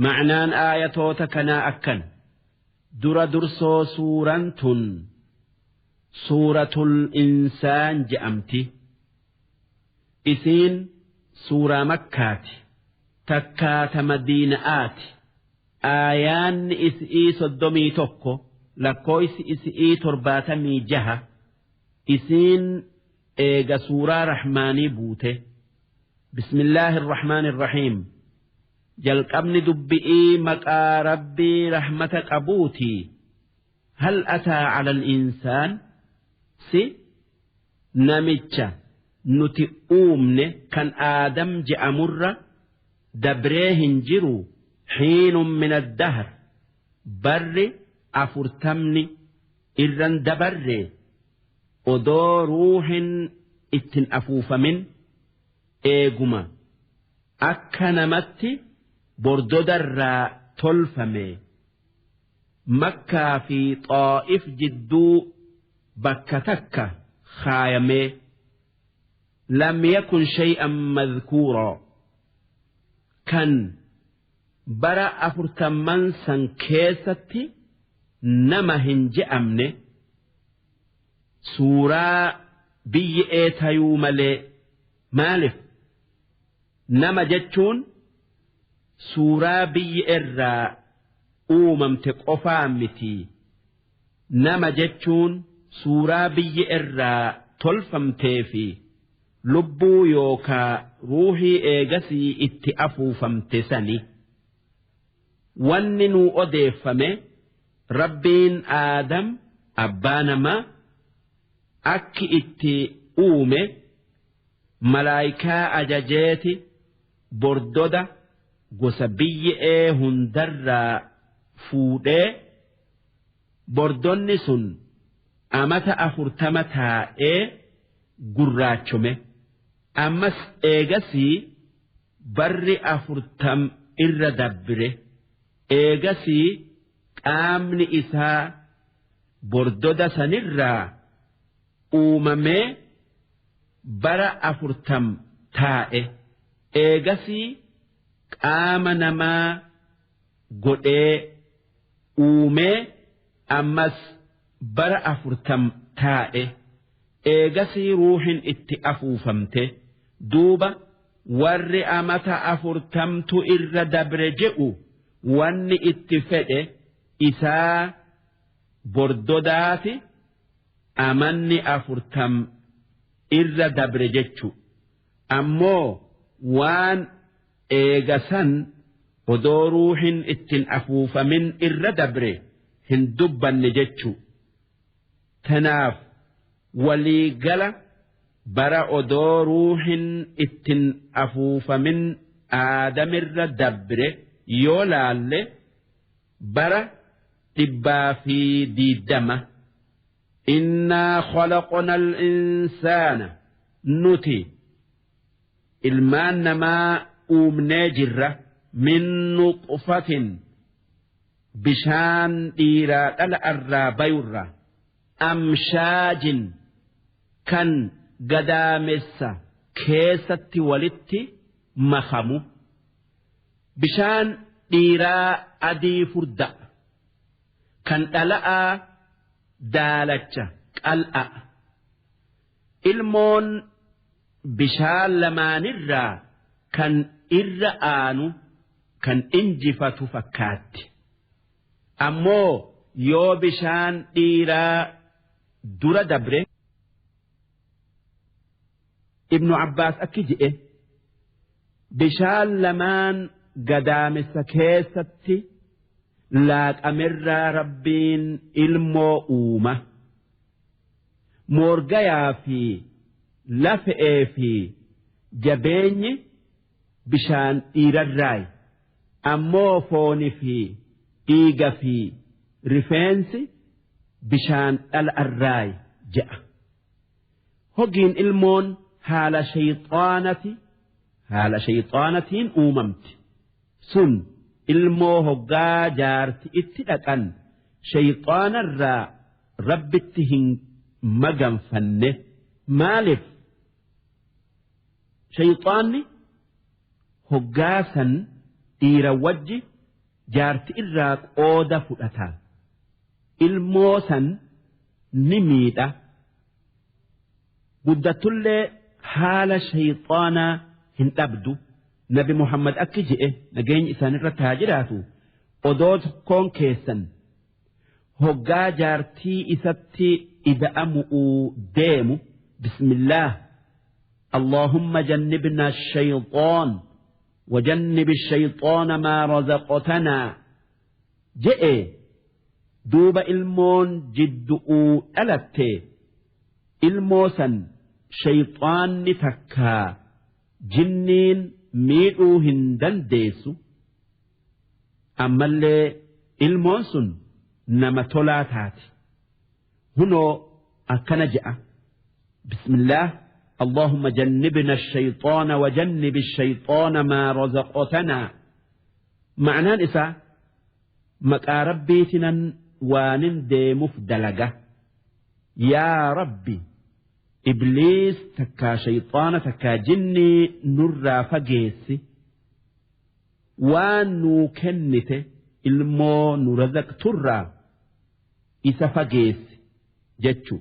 Ma'naan aayatoota kanaa akkan dura dursoo suuraan tun suuratul insaan je'amti. Isiin suuraa Makkaati, takkaata Madiina'aati. Aayaanni is'ii 31, lakkooysi is'ii 76. Isiin eega suuraa Rahmaanii buute. Bismillaahi irrahmaani irrahiim. Jalqabni dubbi'ii maqaa Rabbii rahmata qabuutii. Hal ataa cala al-insaan, si namicha nuti uumne kan Aadam je'amurra dabree hin jiru, hiinun min addahr, barri 40ni irran dabarre odoo ruuhin ittin afuufamin, eeguma akka namatti bordodarraa tolfame, Makkaa fi Xaa'if jidduu bakka takka khaayamee, lam yakun shay'an madhkuuraa, kan bara afurtamman san keessatti nama hin je'amne, suuraa biyye'ee tayuu malee. Maalif nama jechuun suuraa biyye'erraa uumamte qofaa mitii, nama jechuun suuraa biyye'erraa tolfamtee fi lubbuu yookaa ruuhii eegasii itti afuufamte sani. Wanni nuu odeeffame, Rabbiin Aadam abbaa namaa akki itti uume, malaaykaa ajajeeti bordoda gosa biyye'ee hundarraa fuudhee, bordonni sun amata 40 taa'ee gurraachome. Ammas eegasii barri afurtam irra dabre. Eegasii qaamni isaa bordoda sanirraa uumamee bara afurtam taa'e. Eegasii qaama namaa godhee uumee, ammas bara afurtam taa'e. Eegasii ruuhin itti afuufamte. Duuba warri amata afurtamtu irra dabre je'u, wanni itti fedhe isaa bordodaati amanni afurtam irra dabre jechu. Ammoo waan eega san odoo ruuhin ittin afuufamin irra dabre hin dubbanne jechu. Tanaaf walii gala bara odoo ruuhin ittin afuufamin Aadamirra dabre yoo laalle bara 120. Innaa khalaqna al-insaana, nuti ilmaan namaa uumnee jirra, min nuxfatin, bishaan dhiiraa dhala'arraa bayurra, amshaajin, kan gadaamessa keessatti walitti makamu. Bishaan dhiiraa adii furda'a, kan dhala'aa daalacha qal'a. Ilmoon bishaan lamaanirraa kan irra aanu kan injifatu fakkaatti. Ammoo yoo bishaan dhiiraa dura dabre. Ibnu Abbaas akki je'e: bishaan lamaan gadaamessa keessatti laaqamerraa Rabbiin ilmoo uuma. Moorgayaa fi lafe'ee fi jabeenyi bishaan dhiirarraayi. Ammoo fooni fi dhiiga fi rifeensi bishaan dhala'arraayi je'a. Hogiin ilmoon haala shayxaanati haala shayxaanatiin uumamti. Sun ilmoo hoggaa jaarti itti dhaqan shayxaanarraa Rabbitti hin maganfanne. Maalif shayxaanni hoggaa san dhiira wajji jaarti irraa qooda fudhata. Ilmoo san ni miidha. Guddattullee haala shayxaanaa hin dhabdu. Nabi Muhammad akki je'e, nageenyi isaanirratti haa jiraatu, odoo tokkoon keessan hoggaa jaartii isatti ida'amu'uu deemu bismillaah allahumma jannibna shayxaan wajannibi shayxaana maa razaqtanaa je'e, duuba ilmoon jiddu'uu dhalatte ilmoo san shayxaanni takkaa jinniin miidhuu hin dandeessu. Ammallee ilmoon sun nama tolaa taati. Hunoo akkana je'a: bismillaah allahumma jannibna shayxaana wajannibi shayxaana maa razaqtanaa. Ma'anaan isaa maqaa rabbiitinan waanin deemuuf dalaga, yaa rabbi ibliis takkaa shayxaana takkaa jinnii nurraa fageessi, waan nuu kennite ilmoo nu razaqturraa isa fageessi jechu.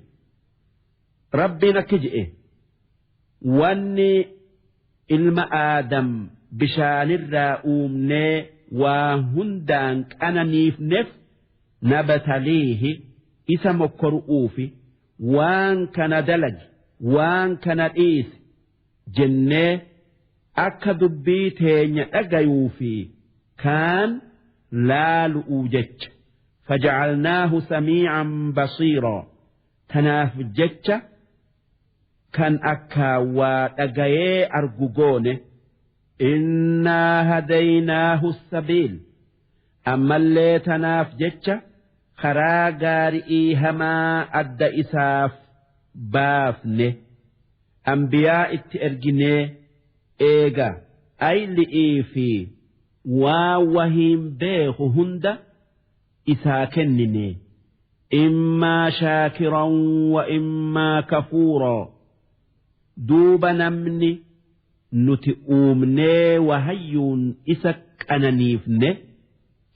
Rabbiin akka je'e, wanni ilma aadam bishaanirraa uumnee waa hundaan qananiifneef nabataliihi, isa mokkoru'uufi, waan kana dalagi, waan kana dhiisi jennee akka dubbii teenya dhagayuu fi kaan laalu'uu jecha. Fajacalnaahu samiican basiiraa, tanaaf jecha kan akka waa dhagayee argu goone. Innaa hadaynaahu sabiil, ammallee tanaaf jecha karaa gaari'ii hamaa adda isaaf baafne, ambiyaa itti erginee eega ayli'ii fi waan wahiin beeku hunda isaa kennine. Immaa shaakiran wa immaa kafuuraa. Duuba namni nuti uumnee wahayyuun isa qananiifne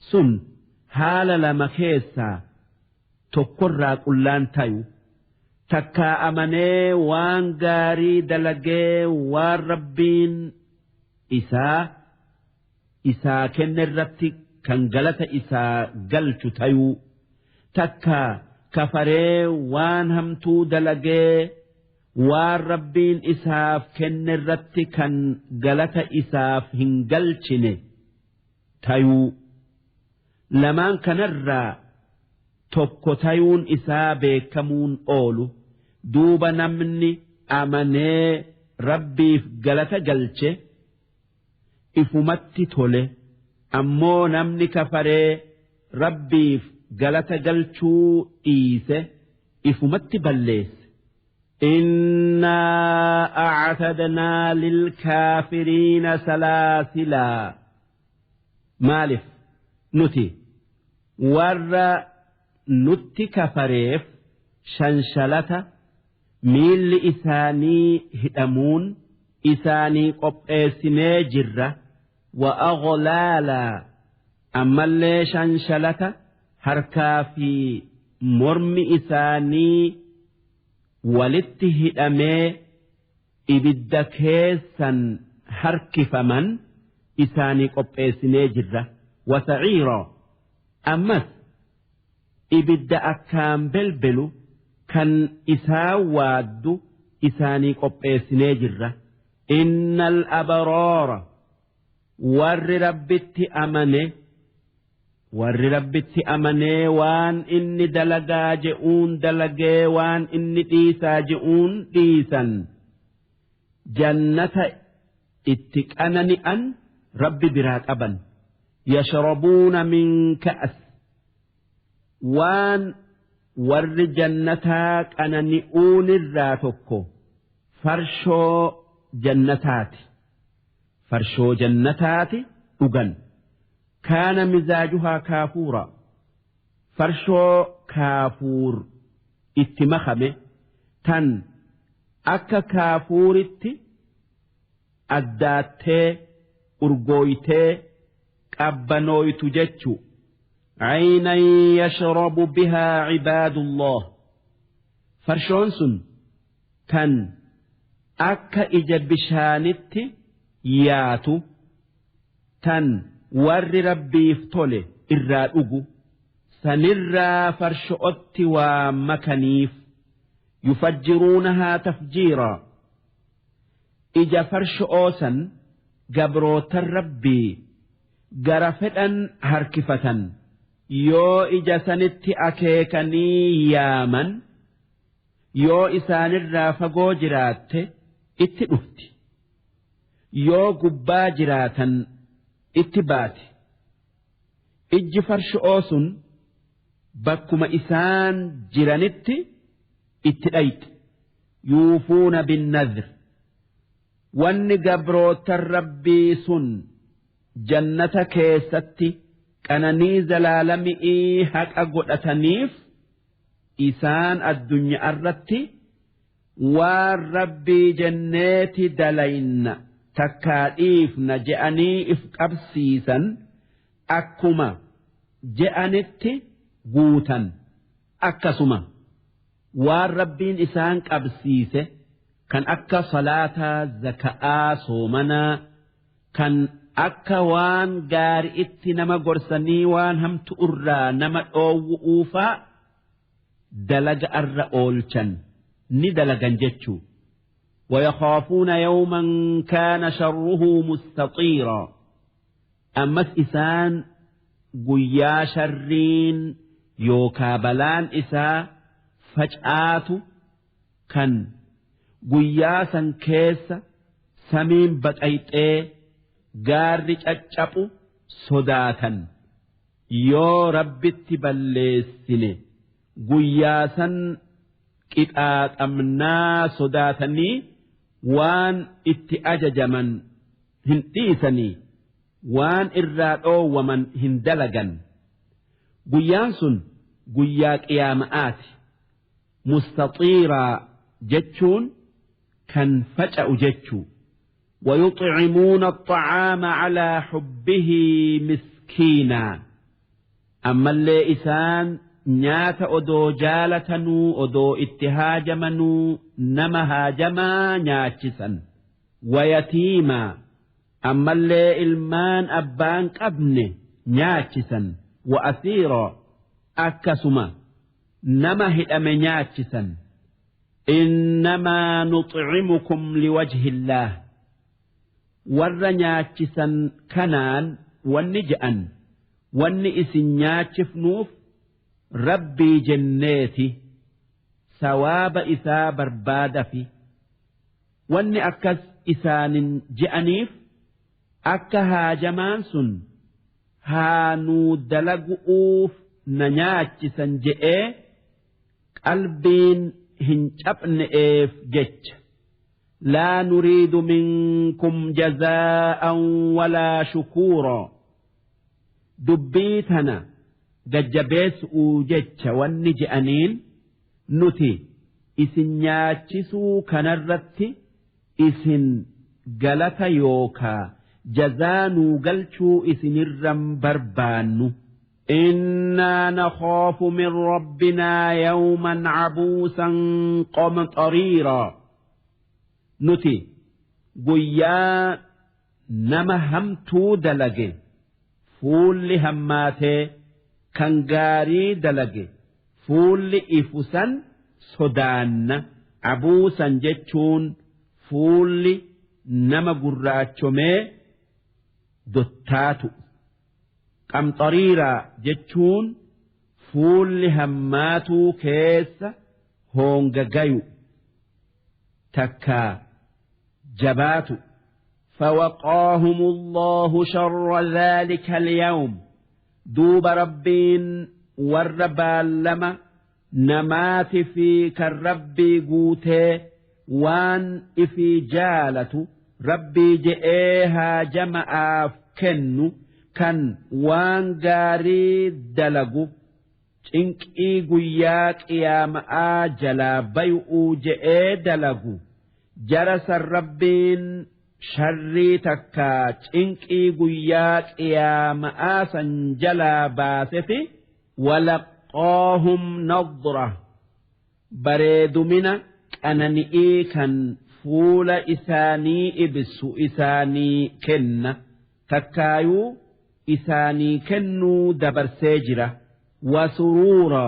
sun haala lama keessaa tokkorraa qullaan tayu: takkaa amanee waan gaarii dalagee waan rabbiin isaa kenne irratti kan galata isaa galchu tayuu, takkaa kafaree waan hamtuu dalagee waan rabbiin isaaf kenne irratti kan galata isaaf hin galchine tayuu. Lamaan kanarraa tokko tayuun isaa beekamuun oolu. Duuba namni amanee rabbiif galata galche ifumatti tole, ammoo namni kafaree rabbiif galata galchuu dhiise ifumatti balleesse. إنا أعتدنا للكافرين سلاسلا. Maalif nuti warra nutti kafareef shanshalata miilli isaanii hidhamuun isaanii qopheessinee jirra? وأغلالا, ammallee shanshalata harkaa fi mormi isaanii walitti hidhamee ibidda keessan harkifaman isaanii qopheessinee jirra. وسعيرا, ammas ibidda akkaan belbelu kan isaan waaddu isaanii qopheessinee jirra. إن الأبرار, warri rabbitti amane, warri rabbitti amanee waan inni dalagaa je'uun dalagee waan inni dhiisaa je'uun dhiisan, jannata itti qanani'an rabbi biraa qaban. يشربون من كأس, waan warri jannataa qanani'uun irraa tokko farshoo jannataati. Farshoo jannataati dhugan. كان مزاجها كافورا, farshoo kaafuur itti makame tan akka kaafuuritti addaattee urgooytee. qabbanooytu jechu. Caynan yashrabu bihaa cibaadullah, farshoon sun kan akka ija bishaanitti yaatu, tan warri Rabbiif tole irraa dhugu, sanirraa farsho'otti waa makaniif. Yufajjiruunahaa tafjiiraa, ija farsho'oo san gabrootan Rabbii gara fedhan harkifatan. Yoo ija sanitti akeekanii yaaman, yoo isaanirraa fagoo jiraatte itti dhufti, yoo gubbaa jiraatan itti baati. Ijji farsho'oo sun bakkuma isaan jiranitti itti dhayxi. Yuufuuna binnadr, wanni gabrootan Rabbii sun jannata keessatti qananii zalaalami'ii haqa godhataniif, isaan addunyaa irratti waan Rabbii jenneeti dalayna takkaa dhiifna je'anii if qabsiisan akkuma je'anitti guutan. Akkasuma waan Rabbiin isaan qabsiise kan akka salaataa, zaka'aa, soomanaa, kan akka waan gaari'itti nama gorsanii waan hamtu irraa nama dhoowwu'uufaa dalaga arra oolchan, ni dalagan jechuu. ويخافون يوما كان شره مستطيرا، ammas isaan guyyaa sharriin yookaa balaan isaa facaatu, kan guyyaa san keessa samiin baqayxee gaarri caccabu sodaatan. Yoo Rabbitti balleessine guyyaa san qixaaxamnaa sodaatanii waan itti ajajaman hin dhiisanii, waan irraa dhoowwaman hin dalagan. Guyyaan sun guyyaa qiyaama'aati. Mustaxiiraa jechuun kan faca'u jechuu. ويطعمون الطعام على حبه مسكينا، ammallee isaan nyaata odoo jaalatanuu, odoo itti haajamanuu, nama haajamaa nyaachisan. ويتيما، ammallee ilmaan abbaan qabne nyaachisan. وأسيرا، akkasuma nama hidhame nyaachisan. إنما نطعمكم لوجه الله، warra nyaachisan kanaan wanni je'an, wanni isin nyaachifnuuf Rabbii jenneeti, sawaaba isaa barbaadafi. Wanni akkas isaanin je'aniif akka haajamaan sun haa nuu dalagu'uuf na nyaachisan je'ee qalbiin hin cabne'eef jecha. لا نريد منكم جزاء ولا شكورا، dubbii tana gajjabeessuu jecha wanni je'aniin, nuti isin nyaachisuu kanarratti isin galata yookaa jazaa nuu galchuu isinirran barbaannu. إنا نخاف من ربنا يوما عبوسا قمطريرا، nuti guyyaa nama hamtuu dalage fuulli hammaatee kan gaarii dalage fuulli ifusan sodaanna. عبوسا jechuun fuulli nama gurraachomee dottaatu. قمطريرا jechuun fuulli hammaatuu keessa hoongagayu takkaa jabaatu. فوقاهم الله شر ذلك اليوم، duuba Rabbiin warra baallama namaati fi kan Rabbii guutee waan ifii jaalatu Rabbii je'ee haajama'aaf kennu, kan waan gaarii dalagu cinqii guyyaa qiyaama'aa jalaa bay'uu je'ee dalagu, jara san Rabbiin Sharrii takkaa cinqii guyyaa qiyaama'aa san jalaa baaseti. Walaqqaahum nadra, bareedumina qanani'ii kan fuula isaanii ibsu isaanii kenna, takkaayuu isaanii kennuu dabarsee jira. Wasuruura,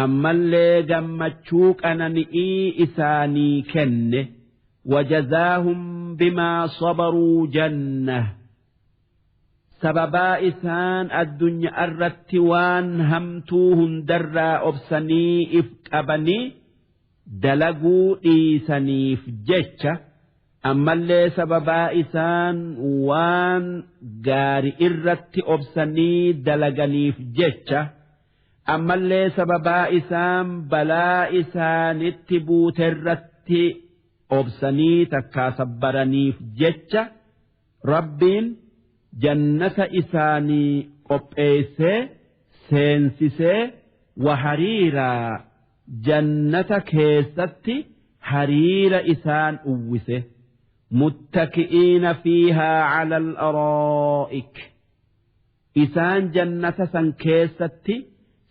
ammallee gammachuu qanani'ii isaanii kenne. Wajazaahum bimaa sabaruu janna, sababaa isaan addunyaa irratti waan hamtuu hundarraa obsanii if qabanii dalaguu dhiisaniif jecha, ammallee sababaa isaan waan gaari irratti obsanii dalaganiif jecha, ammallee sababaa isaan balaa isaanitti buuterratti obsanii takkaa sabbaraniif jecha, Rabbiin jannata isaanii qopheessee seensisee, wahariiraa, jannata keessatti hariira isaan uwwise. Muttaki'iina fiihaa cala al-araa'ik, isaan jannata san keessatti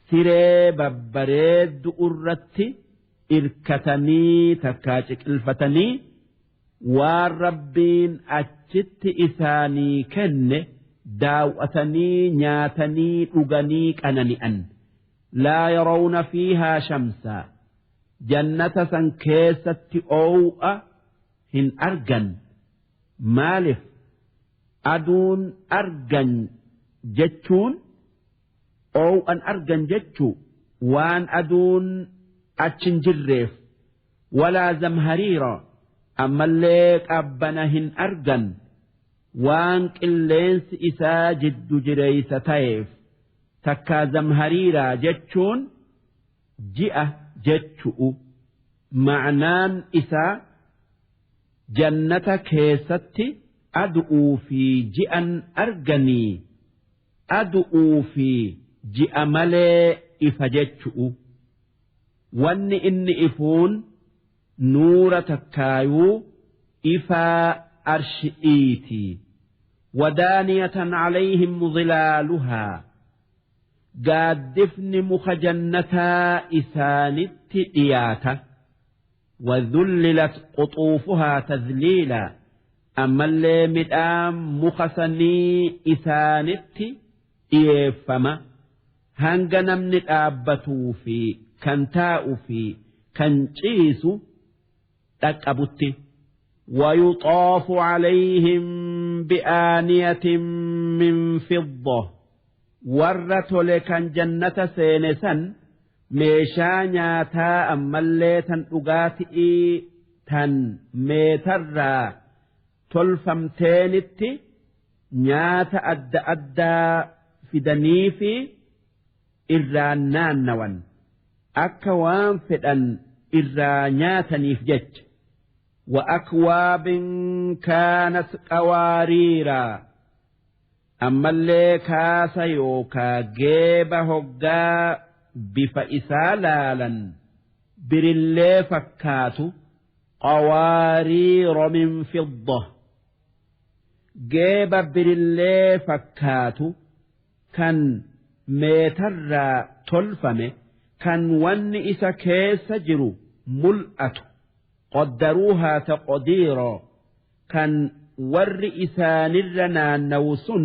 siree babbareeddu irratti irkatanii takkaa ciqilfatanii, waan Rabbiin achitti isaanii kenne daaw'atanii nyaatanii dhuganii qanani'an. Laa yarawna fiihaa shamsaa, jannata san keessatti oow'a hin argan. Maalif? Aduun argan jechuun oow'an argan jechuu, waan aduun achin jirreef. Walaa zamhariira, ammallee qabbana hin argan, waan qilleensi isaa jiddu jireeysa ta'eef. Takkaa zamhariiraa jechuun ji'a jechu'u. Ma'naan isaa jannata keessatti adu'uu fi ji'an arganii, adu'uu fi ji'a malee ifa jechu'u. Wanni inni ifuun nuura takkaayuu ifaa arshi'iiti. Wadaaniyatan calayhim dhilaaluhaa, gaaddifni muka jannataa isaanitti dhiyaata. Wadhullilat quxuufuhaa tadhliilaa, ammallee midhaan muka sanii isaanitti dhiyeeffama, hanga namni dhaabbatuu fi kan taa'u fi kan ciisu dhaqqabutti. ويطاف عليهم بآنية من فضة، warra tole kan jannata seene san meeshaa nyaataa ammallee tan dhugaatii tan meetarraa tolfamteenitti nyaata adda addaa fidanii fi irraan naannawan, akka waan fedhan irraa nyaataniif jecha. وأكواب كانت قواريرا، ammallee kaasa yookaa geeba hoggaa bifa isaa laalan birillee fakkaatu. قوارير من فضة, geeba birillee fakkaatu kan meetarraa tolfame, kan wanni isa keessa jiru mul'atu. قدروها تقديرا, kan warri isaanirra naannawu sun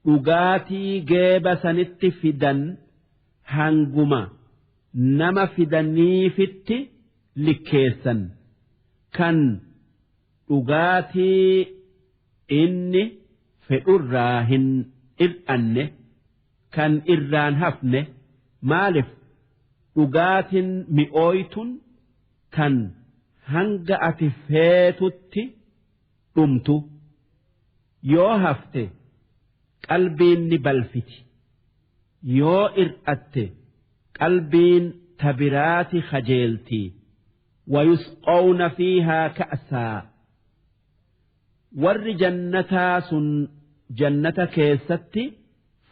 dhugaatii geeba sanitti fidan hanguma nama fidaniifitti likkeessan, kan dhugaatii inni fedhurraa hin hir'anne, kan irraan hafne. Maalif? Dhugaatiin mi'ooytun kan hanga ati feetutti dhumtu yoo hafte qalbiin ni balfiti, yoo ir'atte qalbiin tabiraati kajeelti. ويسقون فيها كأسا, warri jannataa sun jannata keessatti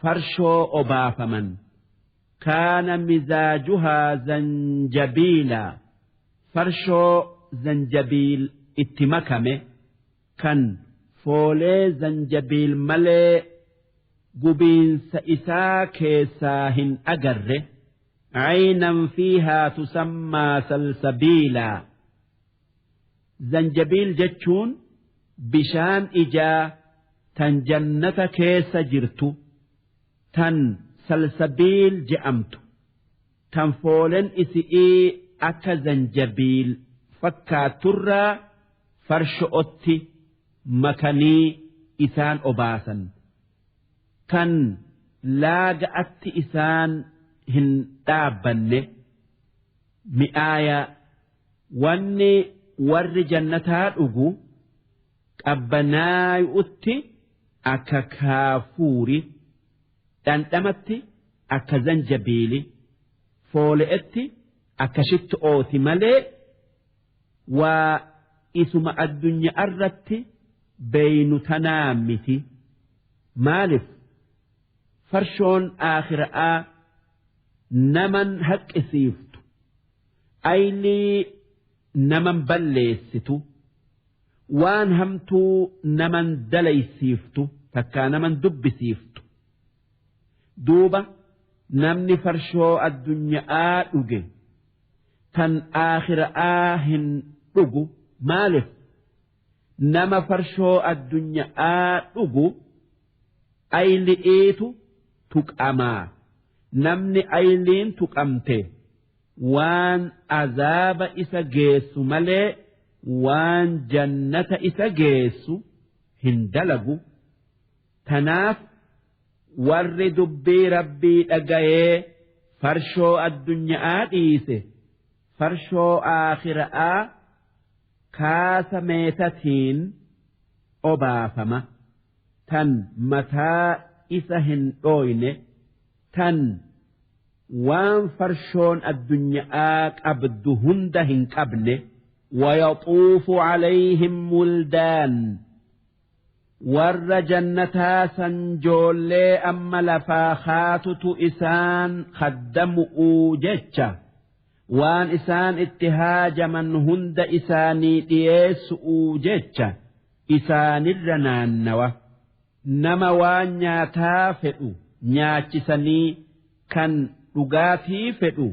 farshoo obaafaman. كان مزاجها زنجبيلا, farshoo zanjabiil itti makame. Kan foolee zanjabiil malee gubiinsa isaa keessaa hin agarre. Caynan fiihaa tusammaa salsabiilaa. Zanjabiil jechuun bishaan ijaa tan jannata keessa jirtu, tan salsabiil je'amtu, tan foolen isi'ii akka zanjabiil fakkaatturraa farsho'otti makanii isaan obaasan, kan laaga'atti isaan hin dhaabbanne mi'aaya. Wanni warri jannataa dhugu qabbanaayu'utti akka kaafuuri, dhandhamatti akka zanjabiili, foole'etti akka shitto'ooti malee waa isuma addunya'arratti beeynu tanaa miti. Maalif farshoon aakhira'aa naman haqqisiiftu, aylii naman balleessitu, waan hamtuu naman dalaysiiftu, takkaa naman dubbisiiftu. Duuba namni farshoo addunya'aa dhuge tan aakhira'aa hin dhugu. Maalif nama farshoo addunya'aa dhugu ayli'iitu tuqamaa. Namni ayliin tuqamte waan azaaba isa geessu malee waan jannata isa geessu hin dalagu. Tanaaf warri dubbii Rabbii dhagayee farshoo addunya'aa dhiise farshoo aakhira'aa kaasa meetatiin obaafama, tan mataa isa hin dhooyne, tan waan farshoon addunya'aa qabdu hunda hin qabne. Wayaxuufu calayhim wuldaan, warra jannataa san joollee amma lafaa kaatutu isaan khaddamu'uu jecha, waan isaan itti haajaman hunda isaanii dhiyeessu'uu jecha isaanirra naannawa. Nama waan nyaataa fedhu nyaachisanii, kan dhugaatii fedhu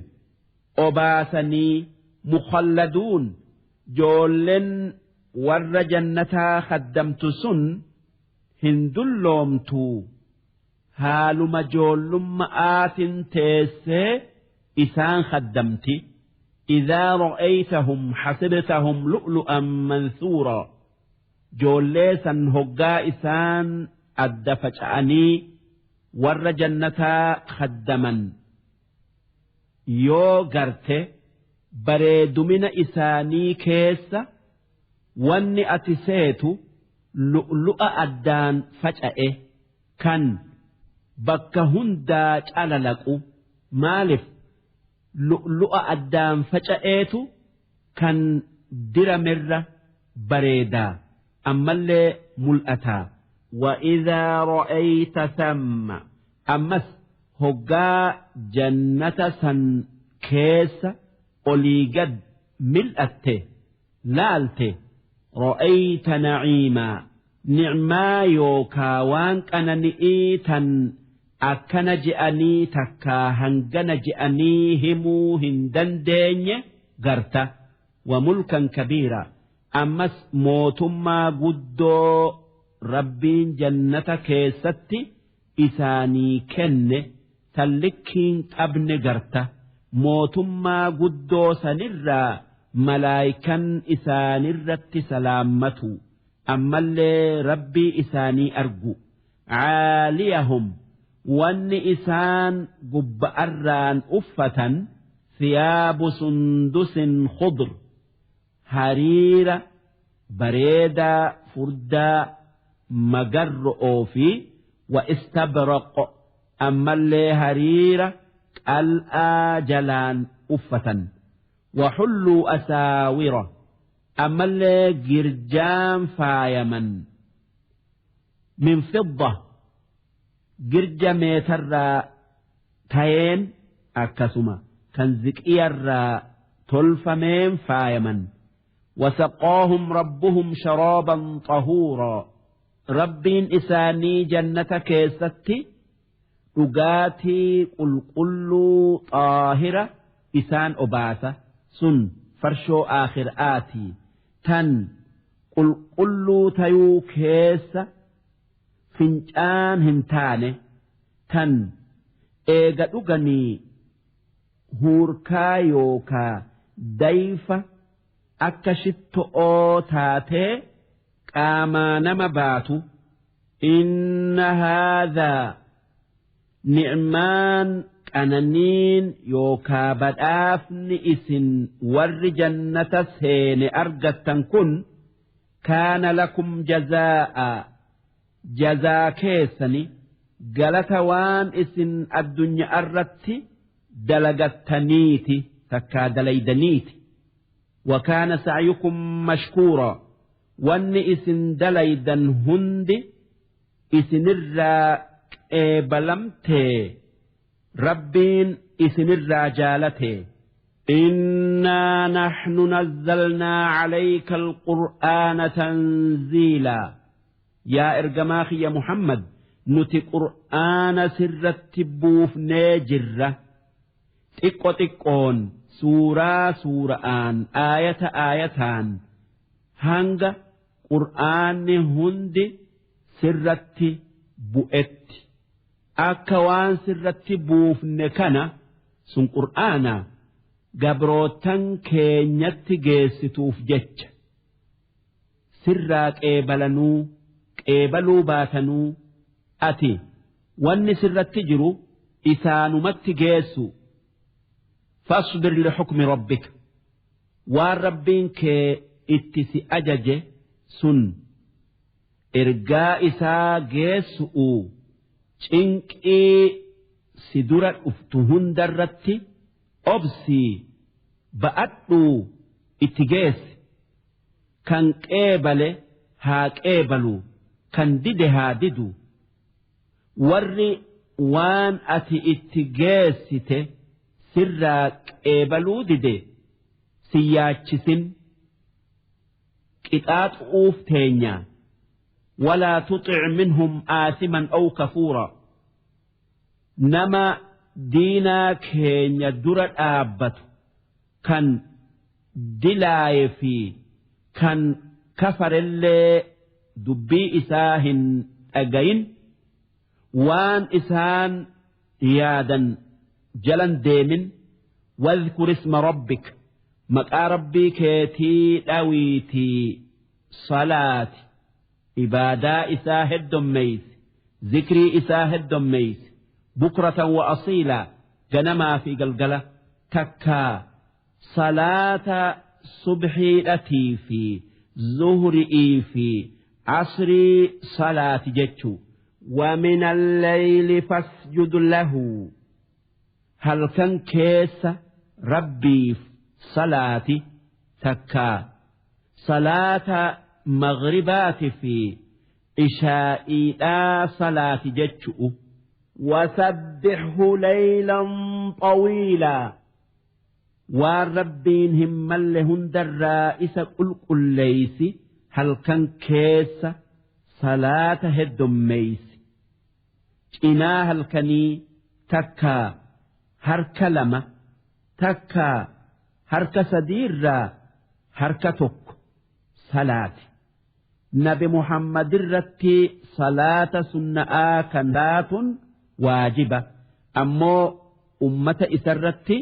obaasanii. Mukhalladuun, joolleen warra jannataa khaddamtu sun hin dulloomtuu, haaluma joollumma'aatin teessee isaan khaddamti. Idhaa ra'aytahum hasibtahum lu'lu'an mansuuraa. Joollee san hoggaa isaan adda faca'anii warra jannataa khaddaman yoo garte, bareedumina isaanii keessa wanni ati seetu lu'lu'a addaan faca'e kan bakka hundaa calalaqu. Maalif lu'lu'a addaan faca'eetu kan diramerra bareedaa, ammallee mul'ataa. Wa'idhaa ra'ayta thamma, ammas hoggaa jannata san keessa olii gad mil'atte laalte, ra'ayta naciimaa, ni'maa yookaa waan qanani'ii tan akkana je'anii takkaa hangana je'anii himuu hin dandeenye garta. Wa mulkan kabiira, ammas mootummaa guddoo Rabbiin jannata keessatti isaanii kenne tan likkiin qabne garta. Mootummaa guddoo sanirraa malaaykan isaanirratti salaammatu, ammallee Rabbii isaanii argu. Caaliyahum, wanni isaan gubba'arraan uffatan, thiyaabu sundusin khudr, hariira bareedaa furdaa magarro'oo fi wa istabraq, ammallee hariira qal'aa jalaan uffatan. Wa xulluu asaawira, ammallee girjaan faayaman, min fidda, girja meetarraa tayeen, akkasuma kan ziqiyarraa tolfameen faayaman. وسقاهم ربهم شرابا طهورا ربين إساني جنة كيستي dhugaatii qulqulluu xaahira isaan obaasa. Sun farshoo aakhiraatii tan qulqulluu tayuu keessa fincaan hin taane, tan eega dhuganii huurkaa yookaa dayfa akka shitto'oo taatee qaamaa nama baatu. Inna haadhaa ni'maan qananiin yookaa badhaafni isin warri jannata seene argattan kun kaana lakum jazaa'a, jazaa keessani, galata waan isin addunyaa irratti dalagattaniiti takkaa dalaydaniiti. وكان سعيكم مشكورا wanni isin dalaydan hundi isinirraa qeebalamtee, rabbiin isinirraa jaalate. إنا نحن نزلنا عليك القرآن تنزيلا yaa ergamaa kiyya Muhammad, nuti qur'aana sirratti buufnee jirra, xiqqo xiqqoon, suuraa suura'aan, aayata aayataan, hanga qur'aanni hundi sirratti bu'etti. Akka waan sirratti buufne kana, sun qur'aana, gabrootan keenyatti geessituuf jecha, sirraa qeebalanuu qeebaluu baatanuu, ati wanni sirratti jiru isaanumatti geessu. فاصبر لحكم ربك waan rabbiin kee itti si ajaje, sun ergaa isaa geessu'u, cinqii si dura dhuftu hundarratti obsii ba'adhuu itti geessi. Kan qeebale haa qeebalu, kan dide haa didu. Warri waan ati itti geessite sirraa qeebaluu dide si yaachisin, qixaaxu'uuf teenyaa. ولا تطع منهم آثما أو كفورا nama diinaa keenya dura dhaabbatu, kan dilaaye fi kan kafarellee dubbii isaa hin dhagayin, waan isaan yaadan jalan deemin. واذكر اسم ربك maqaa rabbii keetii dhawiitii salaati, ibaadaa isaa heddommeeysi, zikrii isaa heddommeeysi. بكرة وأصيلا ganamaa fi galgala, takkaa salaata subxiidhatii fi zuhri'ii fi asrii salaati jechuu. ومن الليل فاسجد له halkan keessa rabbiif salaati, takkaa salaata maghribaati fi ishaa'iidhaa salaati jechu'u. وسبحه ليلا طويلا waan rabbiin hin malle hundarraa isa qulqulleeysi, halkan keessa salaata heddommeeysi, cinaa halkanii takkaa harka lama, takkaa harka sadiirraa harka tokko salaati. Nabi Muhammad irratti salaata sunna'aa kan taatun waajiba, ammoo ummata isarratti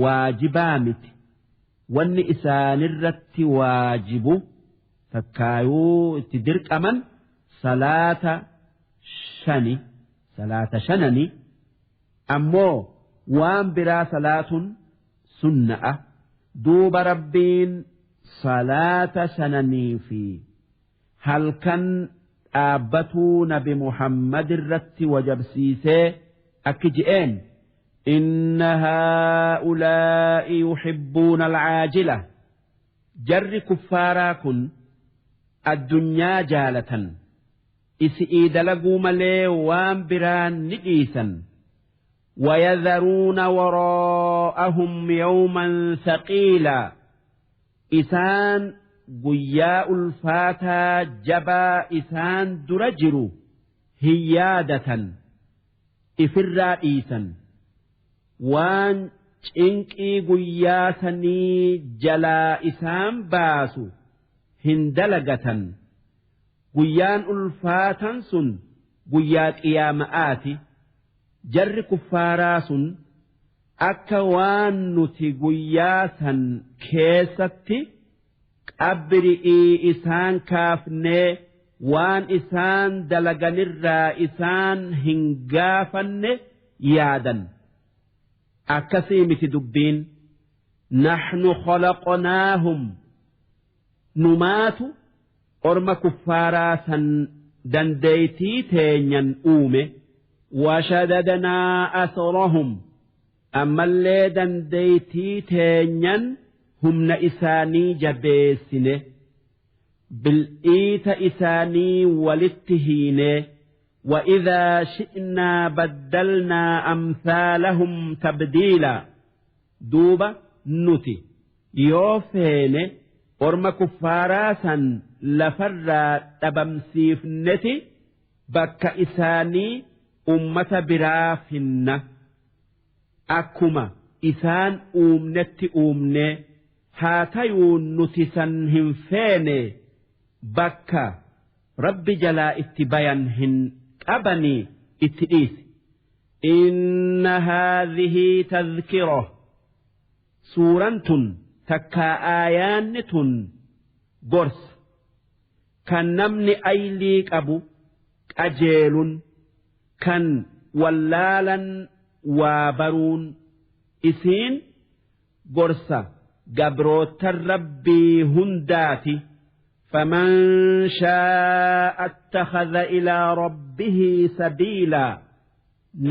waajibaa miti. Wanni isaanirratti waajibu takkaayuu itti dirqaman salaata shani, salaata shanani. Ammoo waan biraa salaatun sunna'a. Duuba rabbiin salaata shananii fi halkan dhaabbatuu nabi Muhammad irratti wajabsiisee akki je'een: إن هؤلاء يحبون العاجلة jarri kuffaaraa kun addunyaa jaalatan, isi'ii dalaguu malee waan biraan ni dhiisan. ويذرون وراءهم يوما ثقيلا. Isaan guyyaa ulfaataa jabaa isaan dura jiru hin yaadatan, ifirraa dhiisan. Waan cinqii guyyaa sanii jalaa isaan baasu hin dalagatan. Guyyaan ulfaatan sun guyyaa qiyaama'aati. Jarri kuffaaraa sun akka waan nuti guyyaa san keessatti qabri'ii isaan kaafnee waan isaan dalaganirraa isaan hin gaafanne yaadan. Akkasii miti dubbiin. Naxnu khalaqnaahum, numaatu orma kuffaaraa san dandeeytii teenyan uume. Washadadnaa asrahum, ammallee dandeeytii teenyan humna isaanii jabeessine, bil'iita isaanii walitti hiine. وإذا شئنا بدلنا أمثالهم تبديلا. Duuba nuti yoo feene orma kuffaaraa san lafarraa dhabamsiifneti bakka isaanii ummata biraa finna. Akkuma isaan uumnetti uumne haa tayuu nuti san hin feene, bakka Rabbi jalaa itti bayan hin qabanii itti dhiisi. إن هذه تذكرة, suuraan tun takkaa aayaanni tun gorsa kan namni aylii qabu qajeelun, kan wallaalan waa baruun. Isiin gorsa gabrootan Rabbii hundaati. فمن شاء اتخذ إلى ربه سبيلا.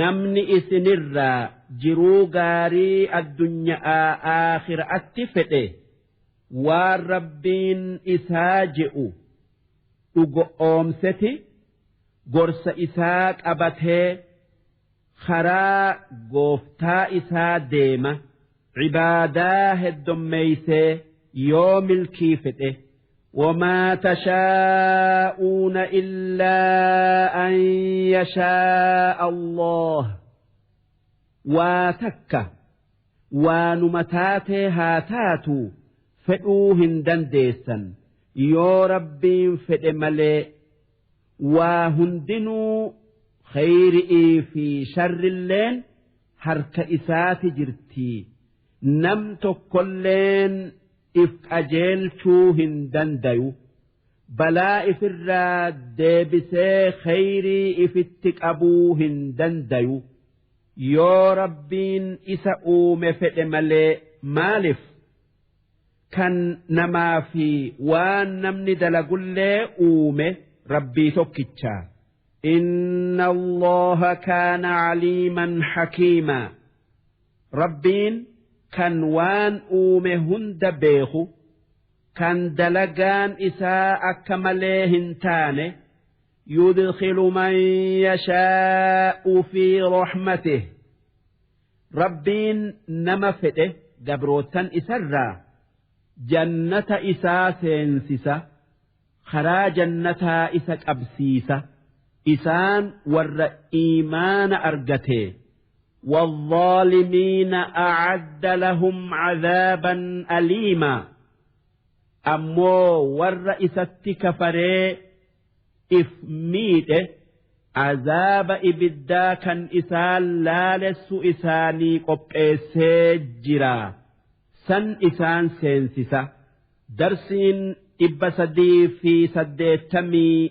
Namni isinirraa jiruu gaarii addunyaa aakhiraatti fedhe waan Rabbiin isaa je'u dhugoomseti gorsa isaa qabatee karaa Gooftaa isaa deema, cibaadaa heddommeeysee yoo milkii fedhe. وما تشاءون إلا أن يشاء الله. Waa takka waanuma taatee haa taatu fedhuu hin dandeessan yoo Rabbiin fedhe malee. Waa hundinuu khayri'ii fi sharrilleen harka isaati jirtii, nam tokkolleen if qajeelchuu hin dandayu, balaa ifirraa deebisee khayrii ifitti qabuu hin dandayu yoo Rabbiin isa uume fedhe malee. Maalif kan namaa fi waan namni dalagullee uume Rabbii tokkichaa. إن الله كان عليما حكيما. Rabbiin kan waan uume hunda beeku, kan dalagaan isaa akka malee hin taane. يدخل من يشاء في رحمته. Rabbiin nama fedhe gabrootan isarraa jannata isaa seensisa, karaa jannataa isa qabsiisa, isaan warra iimaana argate. والظالمين أعد لهم عذابا أليما. Ammoo warra isatti kafaree if miidhe azaaba ibiddaa kan isaan laalessu isaanii qopheessee jira, san isaan seensisa. Darsiin 387.